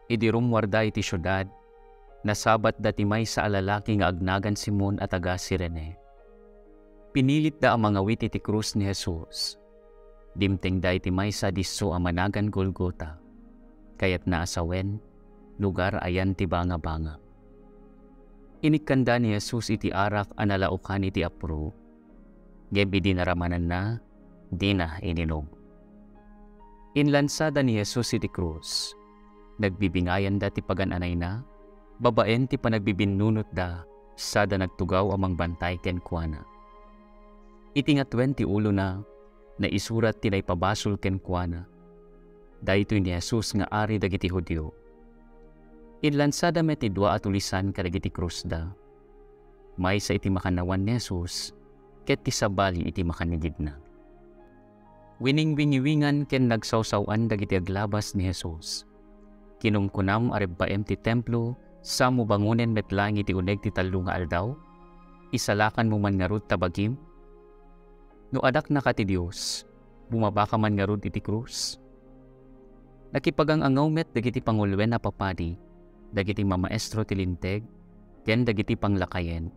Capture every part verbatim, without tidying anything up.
Idi rummuarda iti siudad, nasabatda ti maysa a lalaki nga agnagan Simon a taga-Cirene. Pinilitda a mangawit iti krus ni Jesus. Dimtengda iti maysa a disso a managan Golgota, kayatna a sawen, lugar a yan ti bangabanga. Inikkanda ni Jesus iti arak a nalaokan iti apro, ngem idi naramananna, dina ininom. Inlansada ni Jesus iti krus. Nagbibingayanda ti pagan-anayna, babaen ti panagbibinnunotda, sada nagtugaw a mangbantay kenkuana. Iti ngatuen ti ulona, naisurat ti naipabasol kenkuana. Daytoy ni Jesus nga Ari dagiti Judio. Inlansada met ti dua a tulisan kadagiti krusda. Maysa iti makannawan ni Jesus, ket ti sabali iti makannigidna. Winingwingiwingan ken nagsawsaw-an dagiti aglabas ni Jesus. Kinunkunam a rebbaem ti templo, samo bangonen met laeng iti uneg ti tallo nga aldaw? Isalakanmo man ngarud ta bagim? No Anaknaka ti Dios, bumabaka man ngarud iti krus. Nakipagang-angaw met dagiti panguloen a papadi, dagiti mamaestro ti Linteg, ken dagiti panglakayen.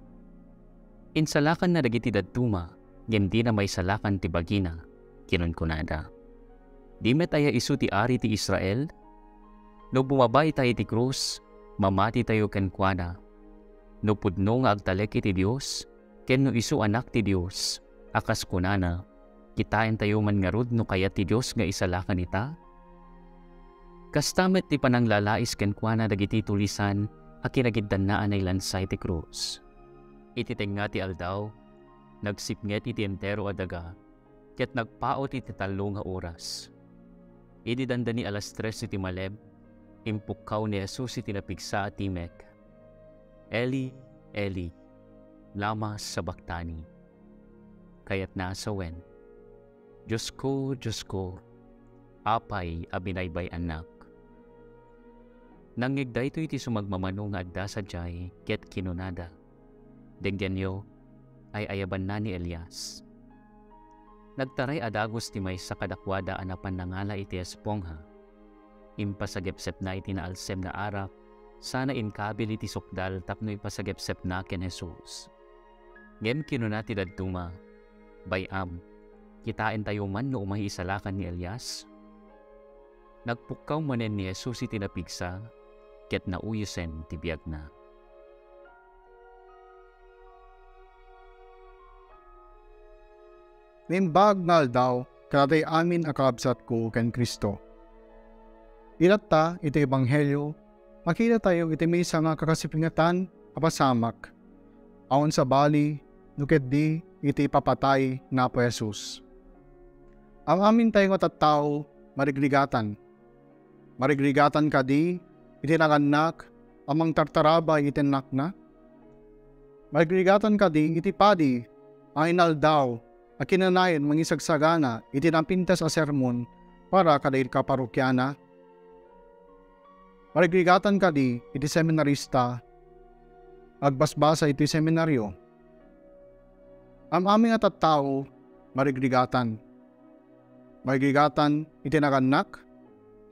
Insalakanna dagiti dadduma, ngem dina maisalakan ti bagina. Kinunkunada, "Di met aya isu ti Ari ti Israel? No bumaba ita iti krus, mamatitayo kenkuana. No pudno nga agtalek iti Dios, ken no isu Anak ti Dios, a kas kunana, kitaentayo man ngarud no kayat ti Dios nga isalakan ita?" Kasta met ti pananglalais kenkuana dagiti tulisan a kinagiddanna a nailansa iti krus. Iti tengnga ti aldaw, nagsipnget iti entero a daga, ket nagpaut iti tallo nga oras. Idi dandani alas tres iti malem, impukkaw ni Jesus iti napigsa a timek, "Eli, Eli, lama sabachthani?" Kayatna a sawen, "Diosko, Diosko, apay a binaybay-annak?" Nangngeg daytoy ti sumagmamano nga adda sadiay ket kinunada, "Denggenyo, ay-ayabanna ni Elias." Nagtaray a dagus ti maysa kadakuada a napan nangala iti espongha. Impasagepsepna iti naalsem nga arak, sana inkabil iti sukdal tapno ipasagepsepna ken Jesus. Ngem kinuna ti dadduma, "Bay-am, kitaentayo man no umay isalakan ni Elias?" Nagpukkaw manen ni Jesus iti napigsa, ket nauyosen ti biagna. Naimbag nga aldaw kadatayo amin a kakabsatko ken Cristo. Ilatta iti Ebanghelio, makitatayo iti maysa nga kakasipngetan a pasamak, awan sabali no ketdi iti ipapatay ni Apo Jesus. Am-amintayo nga tattao, marigrigatan. Marigrigatan kadi iti nagannak a mangtartarabay iti annakna? Marigrigatan kadi iti padi a inaldaw a kinanayon mangisagsagana iti napintas a sermon para kadagiti kaparokiana? Marigrigatan kadi iti seminarista agbasbasa iti seminario? Am-amin nga tattao, marigrigatan. Marigrigatan iti nagannak,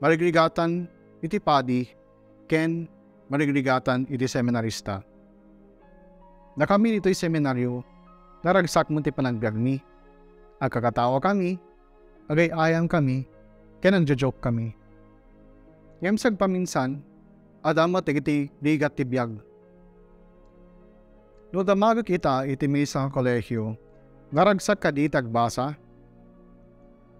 marigrigatan iti padi, ken marigrigatan iti seminarista. Dakami ditoy seminario, naragsak met ti panagbiagmi. Agkakatawakami, agay-ayamkami, ken nagjo-joke kami. Ngem sagpaminsan, adda met dagiti rigat ti biag. No damagek ita iti maysa nga kolehio, naragsak kadi ti agbasa?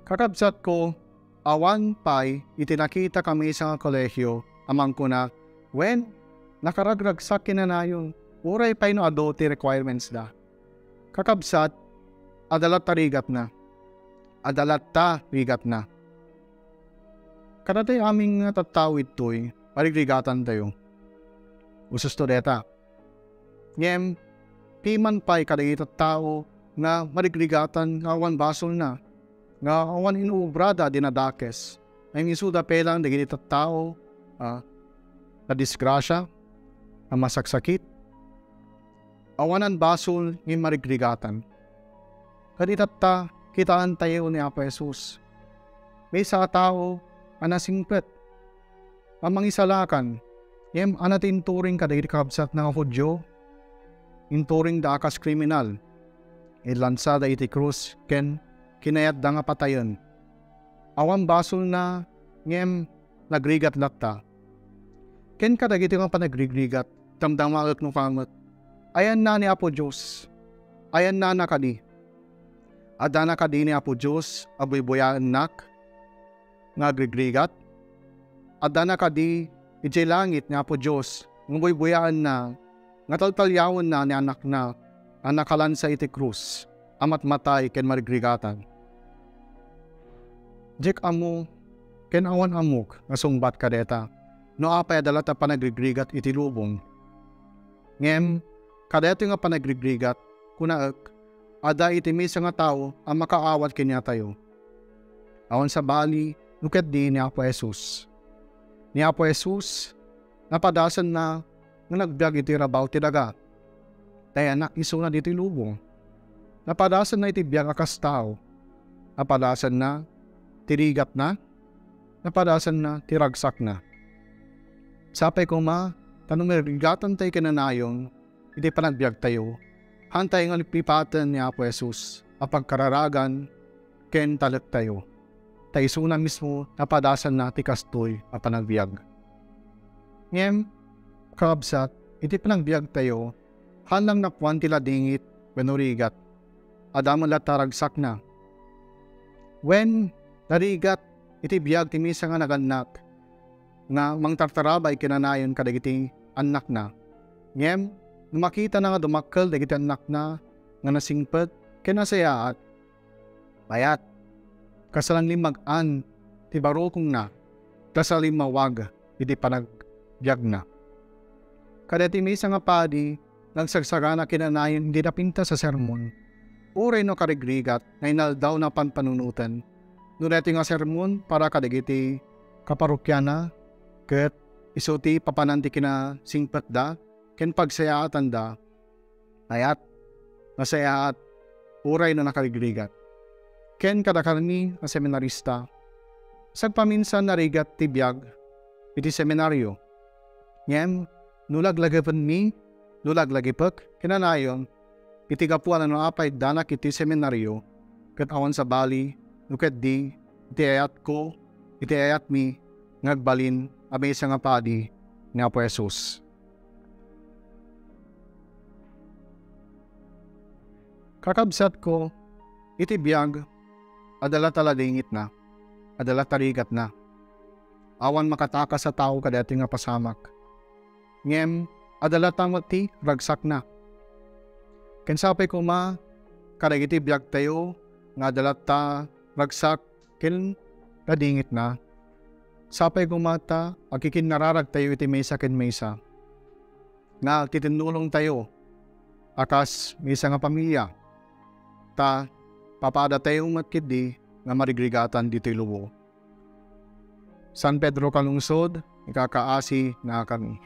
Kakabsatko, awan pay iti nakitak a maysa nga kolehio a mangkuna, "Wen, nakaragragsak kinanayon, uray pay no adu ti requirements da." Kakabsat, adda latta rigatna. Adda latta rigatna. Kadatayo amin nga tattao ittoy, marigrigatantayo. Ususto deta. Ngem, piman pay kadagiti tattao nga marigrigatan nga awan basolna, nga awan inuobrada a dinadakes, ngem isuda pay laeng dagiti tattao a nadisgrasia, a masaksakit, awanan basol ngem marigrigatan. Ket itatta, kitaentayo ni Apo Jesus. Maysa a tao a nasingpet. a mangisalakan, ngem ania ti inturing kadagiti kakabsatna nga Judio? Inturingda a kas kriminal. Inlansada iti krus ken kinayatda nga patayen. Awan basolna, ngem nagrigat latta. Ken kadagiti nga panagrigrigat, damdamaek no kamet. Ayanna ni Apo Dios. Ayannana kadi. Addana kadi ni Apo Dios a buybuyaennak nga agrigrigat? Addana kadi idiay langit ni Apo Dios nga buybuyaenna nga taltaliawenna ni Anakna a nakalansa iti krus a matmatay ken marigrigatan? Diak ammo ken awan ammok nga sungbat kadeta no apay adda latta panagrigrigat iti lubong. Ngem, kadaytoy nga panagrigrigat, kunaek, adda iti maysa nga tao a makaawat kaniatayo. Awan sabali no ketdi ni Apo Jesus. Ni Apo Jesus, napadasanna nga nagbiag iti rabaw ti daga. Ta iyanak isuna ditoy lubong. Napadasanna iti biag a kas tao. Napadasanna ti rigatna. Napadasanna ti ragsakna. Sapay koma ta no marigatantay kinanayon iti panagbiagtayo, haantay nga liplipaten ni Apo Jesus a pagkararagan ken talektayo, ta isuna mismo napadasanna ti kastoy a panagbiag. Ngem, kakabsat, iti panagbiagtayo, haan lang napuan ti ladingit wenno rigat. Adda met latta ragsakna. Wen, narigat iti biag ti maysa nga nagannak nga mangtartarabay kinanayon kadagiti annakna. Ngem, no makitana nga dumakkel dagiti annakna nga nasingpet ken nasayaat, mayat, kasla nalimmag-an ti barukongna, kasla limmawag iti panagbiagna. Kadaytoy maysa nga padi nga agsagsagana kinanayon iti napintas a sermon, uray no karigrigat nga inaldawna a panpanunoten. No daytoy nga sermon para kadagiti kaparokiana ket isu ti papanan ti kinasingpetda ken pagsayaatanda, mayat, nasayaat, uray no nakarigrigat. Ken kadakami a seminarista, sagpaminsan narigat ti biag iti seminario. Ngem, no laglagipenmi, no laglagipek kinanayon, iti gapuan no apay addanak iti seminario, ket awan sabali, no ketdi, iti ayatko, iti ayatmi, nga agbalin a maysa nga padi ni Apo Jesus. Kakabsatko, iti biag, adda latta ladingitna, adda latta rigatna. Awan makatakas a tao kadaytoy nga pasamak. Ngem, adda latta met ti ragsakna. Ken sapay koma, kadagiti biagtayo nga adda latta ragsak ken ladingitna, sapay koma ta agkikinnararagtayo iti maysa ken maysa, nga agtitinnulongtayo a kas maysa nga pamilia, ta papadatayo met ketdi nga marigrigatan ditoy lubong. San Pedro Calungsod, ikakaasi nga akami.